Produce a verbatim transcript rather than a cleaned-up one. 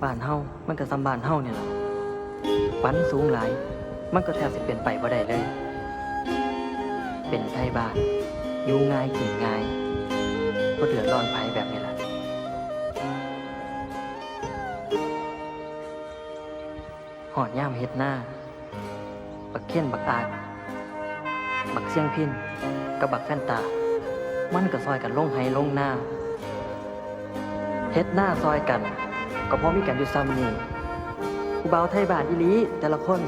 บ้านเฮามันก็ส่ำบ้านเฮานี่ล่ะ ฝันสูงหลาย มันก็แทบสิเป็นไปบ่ได้เลย เป็นไทบ้าน อยู่ง่ายกินง่าย บ่เดือดร้อนไผแบบนี้ล่ะ ฮอดยามเฮ็ดนา บักเคน บักอาด บักเสี่ยงพิน กับบักแฟนตา มันก็ซ่อยกันลงไฮ่ลงนา เฮ็ดนาซ่อยกัน ก็พอมีกันอยู่ส่ำนี้ ผู้บ่าวไทบ้านอีหลีแต่ละคน